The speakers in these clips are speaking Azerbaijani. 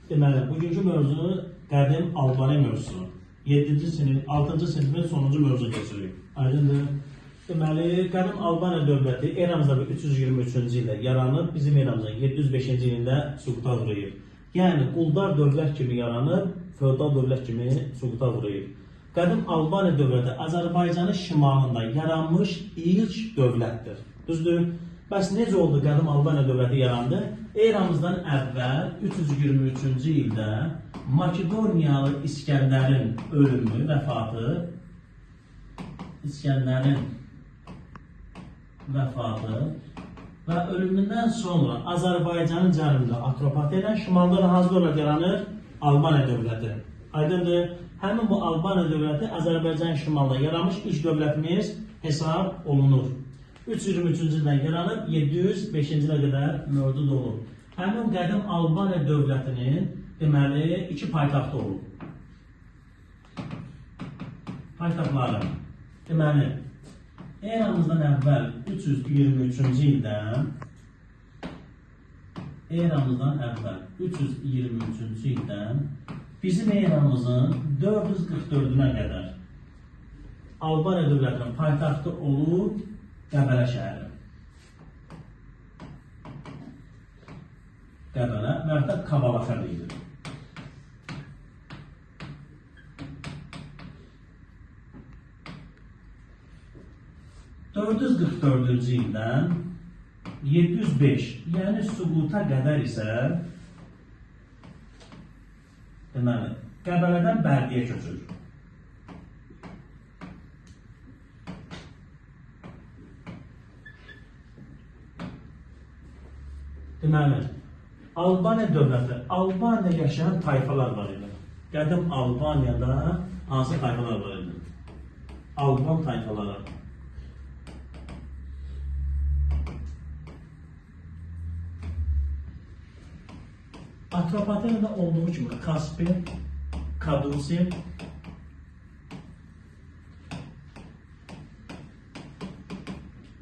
Deməli, bugünkü mövzu qədim Albaniya mövzusu. 7-ci sinif, 6-cı sinifin sonuncu mövzu keçirik. Aydındır? Deməli, qədim Albaniya dövləti eramızda 323-cü ildə yaranıb, bizim eramızda 705-ci ilində süquta uğrayır. Yəni, quldar dövlət kimi yaranıb, feodal dövlət kimi süquta uğrayır. Qədim Albaniya dövləti Azərbaycanın şimalında yaranmış ilk dövlətdir. Düzdür? Bəs necə oldu qədim Albaniya dövləti yarandı? Eramızdan əvvəl 323-cü ildə Makedoniyalı İskəndərin ölümü, vəfatı, İskəndərin vəfatı və ölümündən sonra Azərbaycanın cənubunda Atropatena, şimalda da hansı dövlət yaranır? Albaniya dövləti. Aydındır? Həmin bu Albaniya dövləti Azərbaycanın şimalında yaranmış ilk dövlətimiz hesab olunur. 323-cü ildən yaranıb 705-ci ilə qədər mövcud olub. Həmin qədim Albaniya dövlətinin deməli iki paytaxtı olub. Paytaxtları. Deməli, eramızdan əvvəl 323-cü ildən eramızdan əvvəl 323-cü ildən bizim eramızın 444-ünə qədər Albaniya dövlətinin paytaxtı olub Qəbələ şəhəri. Qəbələ və hətta Kabalaka deyilir. ...444-cü ildən 705, yəni süquta qədər isə deməli, Qəbələdən Bərdiyə köçür. Deməli, Albaniya dövləti, Albaniyada yaşayan tayfalar var idi. Qədim Albaniyada hansı tayfalar var idi? Alban tayfaları. Atropatenada olduğu kimi Kaspi, Kadusi,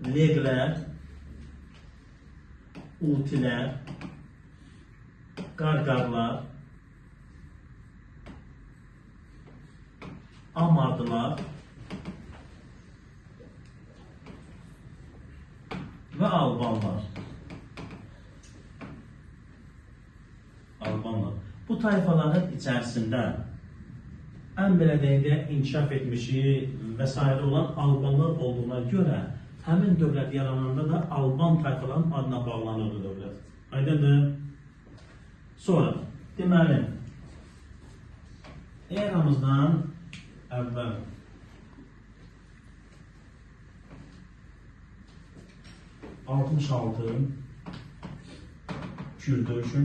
Leglər, Utilər, Qarqarlar, Amardılar və Albanlar. Albanlar. Bu tayfaların içərisində ən belə deyək də inkişaf etmişi və s. olan Albanlar olduğuna görə həmin dövlət yarananda da Alban tayfalarının adına bağlanırdı dövlət. Aydındır? Sonra, deməli, eramızdan əvvəl 66 Kür döyüşü,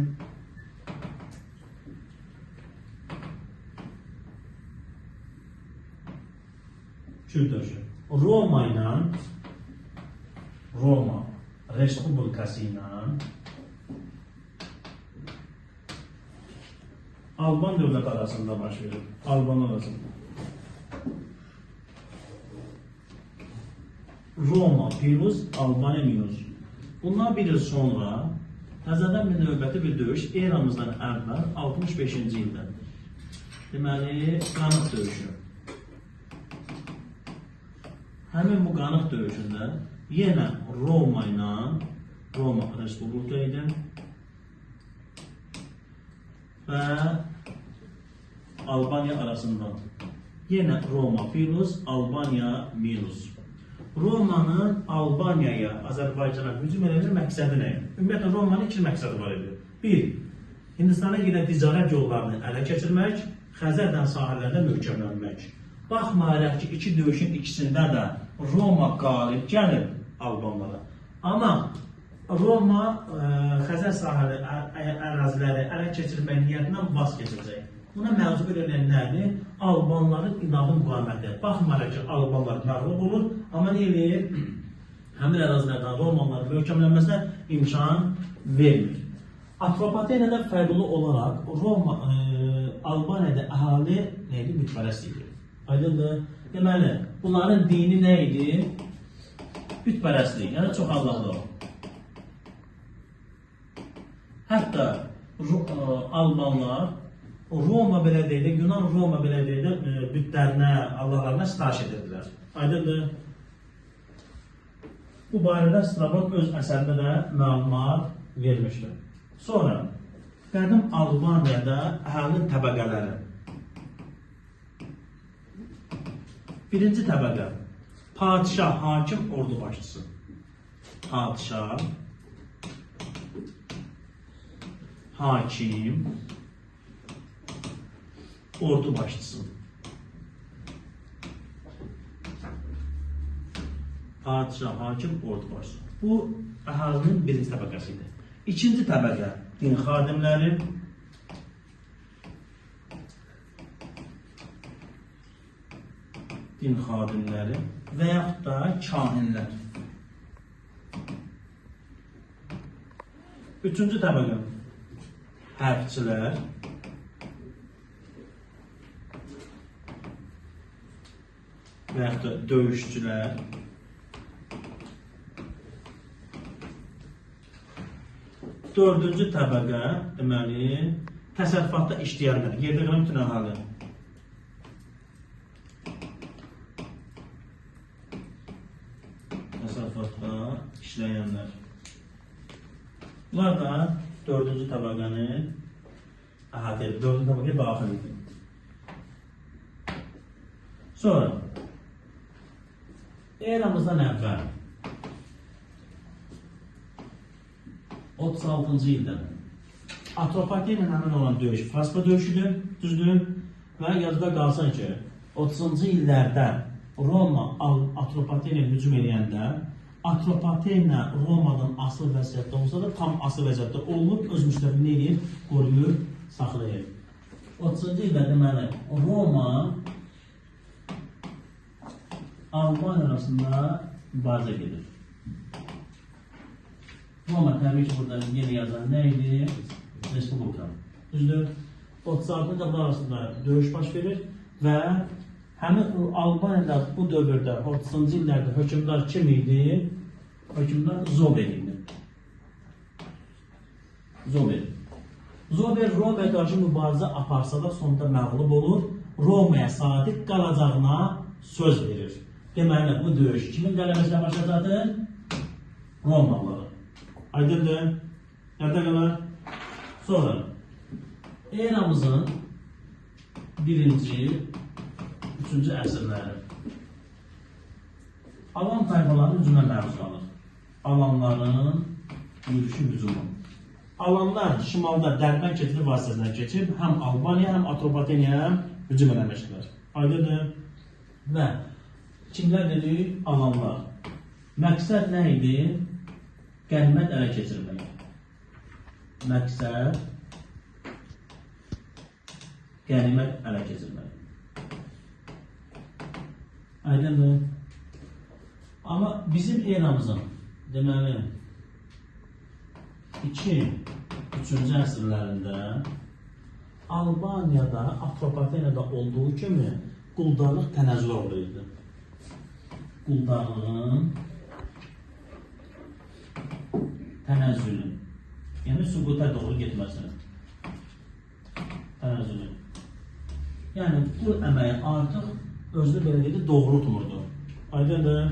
Kür döyüşü. Roma ilə Roma Respublikası ilə Alban dövləti arasında baş verir. Alban arasında. Roma plus, Albaniya minus. Bundan bir il sonra təzədən bir növbəti bir döyüş eramızdan əvvəl 65-ci ildə. Deməli, Qanıq döyüşü. Həmin bu Qanıq döyüşündə yenə Roma ilə Roma Respublika idi və Albaniya arasında. Yenə Roma plus, Albaniya minus. Romanın Albaniyaya, Azərbaycana hücum eləmək məqsədi nə idi? Ümumiyyətlə, Romanın iki məqsədi var idi. Bir, Hindistana gedən ticarət yollarını ələ keçirmək, Xəzərdən sahillərində möhkəmlənmək. Baxmayaraq ki, iki döyüşün ikisində də Roma qalib gəlib Albanlara. Amma Roma Xəzər sahili əraziləri ələ keçirmək niyyətindən vaz keçirəcək. Buna məcbur edən nədir? Albanların inadı müqaviməti. Baxmayaraq ki, Albanlar məğlub olur, amma nə eləyir? Həmin ərazilərdən Romanların möhkəmlənməsinə imkan vermir. Atropatenada fərqli olaraq Roma, Albaniyada əhali nə idi? Bütpərəst idi. Aydındır? Deməli, bunların dini nə idi? Bütpərəstlik, yəni çox Allahlı. Hətta Albanlar Roma belə deyək də, Yunan Roma belə deyək də bütlərinə, allahlarına sitayiş edirdilər. Aydındır? Bu barədə Strabon öz əsərində də məlumat vermişdir. Sonra qədim Albaniyada əhalinin təbəqələri. Birinci təbəqə padişah, hakim, ordu başçısı. Padişah, hakim, ordu başçısı. Padişah, hakim, ordu başçısı. Bu əhalinin birinci təbəqəsi idi. İkinci təbəqə din xadimləri. Din xadimləri və yaxud da kahinlər. Üçüncü təbəqə hərbçilər. Və yaxud da döyüşçülər. Dördüncü təbəqə, deməli, təsərrüfatda işləyənlər, yerdə qalan bütün əhali. Təsərrüfatda işləyənlər. Bunlar da dördüncü təbəqəni əhatə edir, dördüncü təbəqəyə daxil edir. Sonra, eramızdan əvvəl 36-cı ildə Atropatena ilə həmin olan döyüş Fraspa döyüşüdür, düzdür? Və yadda qalsın ki, 30-cu illərdə Roma Atropatenaya hücum eləyəndə Atropatena Romadan asılı vəziyyətdə olsa da tam asılı vəziyyətdə olub, öz müstəqilliyini eləyir, qoruyur, saxlayır. 30-cu ildə deməli Roma Albaniya arasında mübarizə gedir. Roma təbii ki, burada yenə yazan nə idi? Respublika. Düzdür? 36-cı ildə arasında döyüş baş verir və həmin Albaniyada bu dövrdə, 30-cu illərdə hökmdar kim idi? Hökmdar Zober idi. Zober. Zober Romaya qarşı mübarizə aparsa da sonunda məğlub olur. Romaya sadiq qalacağına söz verir. Deməli, bu döyüş kimin qələbəsinə başa çatır? Romalıların. Aydındır? Nerede qalar? Sonra eramızın 1-ci, 3-cü əsrləri Alan tayfalarının hücumuna məruz qalır. Alanların yürüşü hücumu. Alanlar şimalda Dərbənd keçidi vasitəsindən keçib həm Albaniya, həm Atropatenaya hücum eləmişdilər. Aydındır? Və kimlər dedik? Alanlar. Məqsəd nə idi? Qənimət ələ keçirmək. Məqsəd qənimət ələ keçirmək. Aydındır? Amma bizim eramızın, deməli, 2-3-cü əsrlərində Albaniyada, Atropatenada olduğu kimi quldarlıq tənəzzülə uğrayırdı. Quldarlığın tənəzzülü, yəni süquta doğru getməsini. Tənəzzülü. Yəni qul əməyi artıq özünü belə deyək, doğrultmurdu. Aydındır?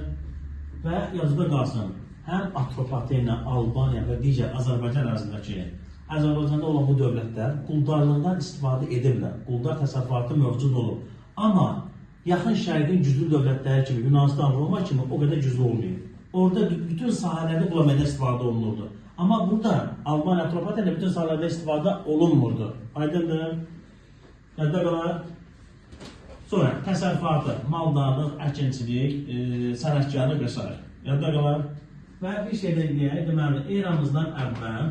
Və yazıda qalsın, həm Atropatena, Albaniya və digər Azərbaycan ərazisindəki Azərbaycanda olan bu dövlətlər quldarlıqdan istifadə edirlər. Quldar təsərrüfatı mövcud olub. Amma yaxın şərqin güclü dövlətləri kimi, Yunanistan, Roma kimi o qədər güclü olmayıb. Orada bütün sahələrdə qul əməyindən istifadə olunurdu. Amma burada Albaniya, Atropatena bütün sahələrdə istifadə olunmurdu. Aydındır? Yadda qalar. Sonra təsərrüfatı, maldarlıq, əkinçilik, sənətkarlıq və s. Yadda qalar. Və bir şey də deyək, deməli, eramızdan əvvəl,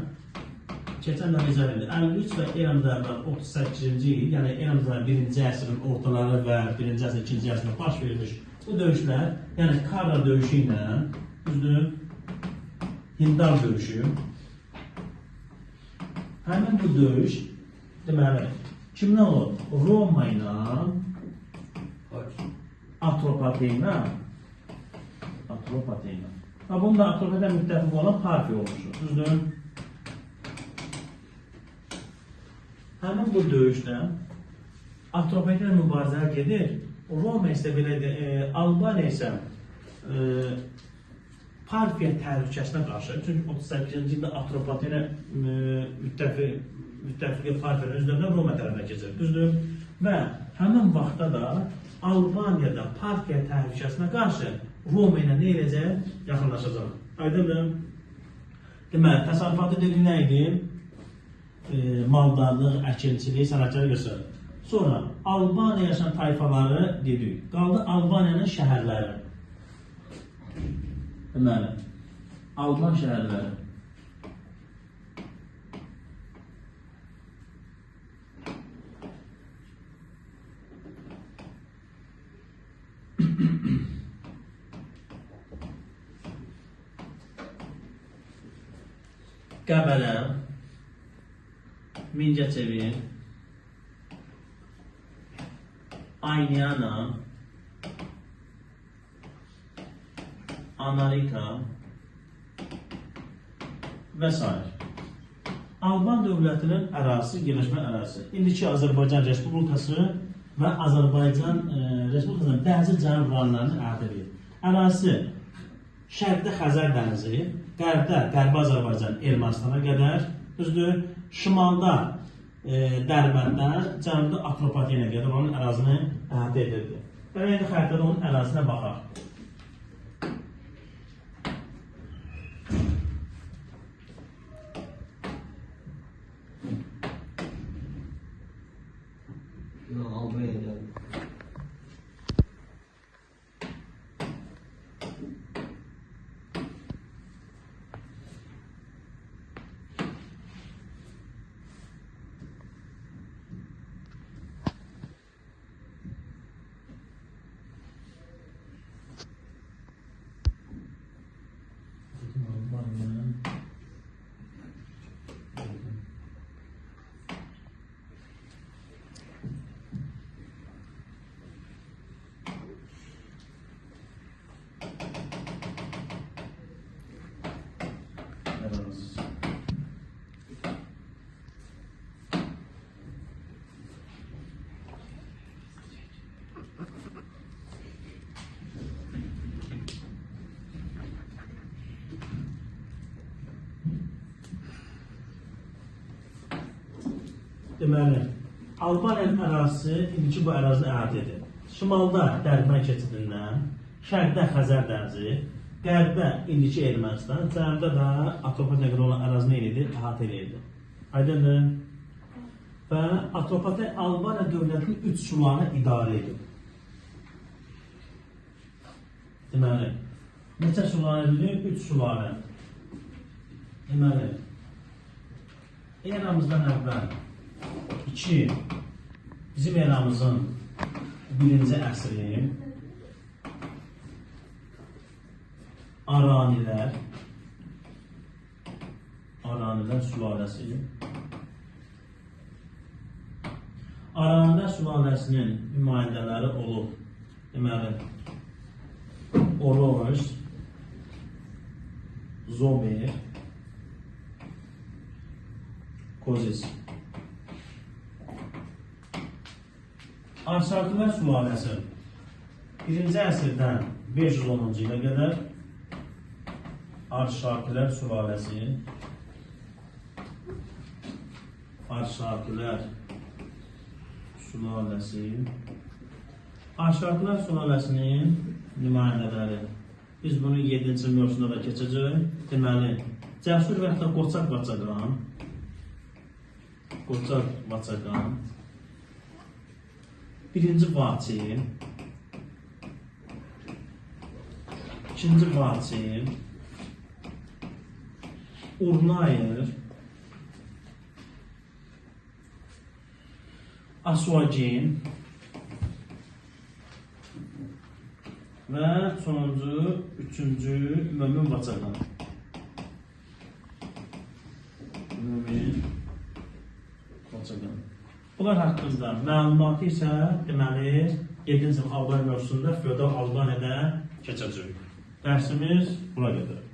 keçən dəfə izah edildi, 53 və eramızdan əvvəl 38-ci il, yəni eramızdan 1-ci əsrin ortaları və 1-ci əsrin 2-ci əsrində baş vermiş bu döyüşlər, yəni Karra döyüşü ilə, düzdür, Hindar döyüşü, həmin bu döyüş, deməli, kimdən olub? Roma ilə Atropatena. Və bunda Atropatena müttəfiq olan Parfiya olmuşdur, düzdür? Həmin bu döyüşdə Atropatena mübarizələr gedir. Roma isə belə Albaniya isə Parfiya təhlükəsinə qarşı, çünki 38-ci ildə Atropatena müttəfiqi Parfiyanın üzərindən Roma tərəfinə keçir, düzdür? Və həmin vaxtda da Albaniyada Parfiya təhlükəsinə qarşı Roma ilə nə edəcək? Yaxınlaşacaq. Aydındır? Deməli, təsərrüfatı dediyi nə idi? Maldarlıq, əkinçilik, sənətkarlıq göstərir. Sonra Albaniya yaşayan tayfaları dedik. Qaldı Albaniyanın şəhərləri. Deməli, Alban şəhərləri. Qəbələ, Mingəçevir, Ayniyana, Anarika və s. Alban dövlətinin ərazisi, yerləşmə ərazisi. İndiki Azərbaycan Respublikası və Azərbaycan Respublikasının bəzi cənub rayonlarını əhatə edir. Ərazisi şərqdə Xəzər dənizi, qərbdə Qərbi Azərbaycan Ermənistana qədər, düzdür, şimalda Dərbənddən, cənubda Atropatena qədər onun ərazini əhatə edirdi. Və indi xəritədə onun ərazisinə baxaq. Deməli, Albaniyanın ərazisi indiki bu ərazini əhatə edir. Şimalda Dərbənd keçidindən, şərqdə Xəzər dənizi, qərbdə indiki Ermənistan, cənubda da Atropatena qədər olan ərazini edir, əhatə edirdi. Aydındır? Və Atropatena Albaniya dövlətinin 3 sülaləni idarə edir. Deməli, neçə sülalə edir? 3 sülalə. Deməli, eramızdan əvvəl 2, bizim eramızın 1-ci əsri Aranilər, Aranilər sülaləsi, Aranilər sülaləsinin nümayəndələri olub, deməli, Oroz, Zomer, Kozis. Arşakilər sülaləsi 1-ci əsrdən 510-cu ilə qədər Arşakilər sülaləsi, Arşakilər sülaləsi, Arşakilər sülaləsinin nümayəndələri. Biz bunu 7-ci mövzusunda da keçəcəyik. Deməli, Cəsur və hətta Qoçaq Vaçaqan, Qoçaq Vaçaqan, 1-ci Vaçin, 2-ci Vaçin, Urnayır, Asuagin və sonuncu, 3-cü Mömin Vaçaqan. Mömin Vaçaqan. Bunlar haqqında məlumatı isə deməli 7-ci sinif Albaniya mövzusunda feodal Albaniyada keçəcək. Dərsimiz bura qədər.